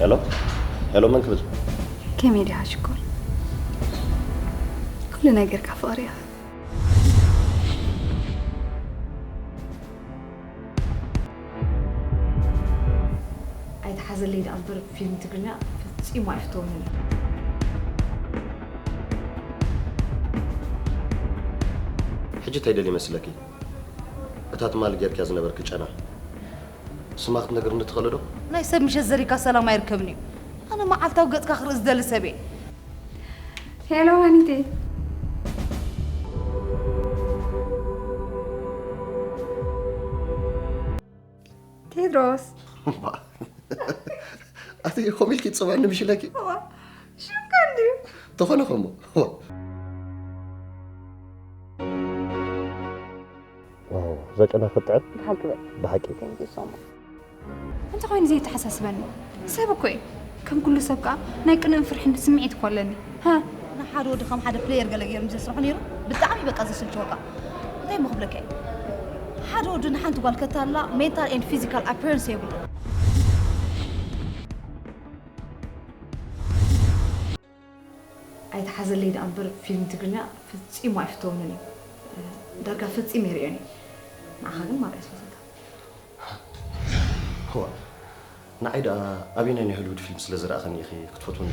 ሄሎ፣ ሄሎ፣ መን ክብል? ከመይ ዲኻ ሽኮር? ኩሉ ነገርካ ፍቕሪ ኢኻ። ኣይትሓዘለይ ደኣ እምበር ፊልም ትግርኛ ፈጺሙ ኣይፍተወንን እየ። ሕጂ እንታይ ደልዩ ይመስለኪ? እታ ትማሊ ጌርክያ ዝነበርኪ ጨና ስማ ክትነግርኒ ትኽእሊ ዶ? ናይ ሰብ ምሸት ዘሪካ ሰላም ኣይርከብን እዩ። ኣነ መዓልታዊ ገጽካ ክርኢ ዝደሊ ሰብ እየ። ሄሎ ዋኒተይ። ቴድሮስ። ኣቲ ከምኡ ኢልኪ ትጽውዕኒ ምሽ ኢለኪ? ሽምካ እንድዩ። ተኾነ ኸሞ። ዋው፣ ዘጨና ክጥዕም። ብሓቂ በል ብሓቂ። Thank you so much። እንታይ ኮይኑ ዘይተሓሳስበኒ? ሰብ እኮ እዩ። ከም ኩሉ ሰብ ከኣ ናይ ቅንእን ፍርሕን ስምዒት እኮ ኣለኒ። ሃ? ንሓደ ወዲ ከም ሓደ ፕሌየር ገለ ገይሩ ምስ ዘስርሖ ነይሩ ብጣዕሚ በቃ ዘስልችወካ። እንታይ እሞ ክብለካ እየ? ሓደ ወዲ ንሓንቲ ጓል ከታላ mental and physical appearance የብሉ። ኣይትሓዘለይ ደኣ እምበር ፊልም ትግርኛ ፈጺሙ ኣይፍተወንን እዩ። ዳርጋ ፈጺሙ ይርእዮን እዩ። ንዓኻ ግን ማራ እየ ዝፈትወካ። ዋ፣ ንዓይ ደኣ ኣበየናይ ናይ ሆሊውድ ፊልም ስለ ዝረኣኸኒ ኢኺ ክትፈትውኒ?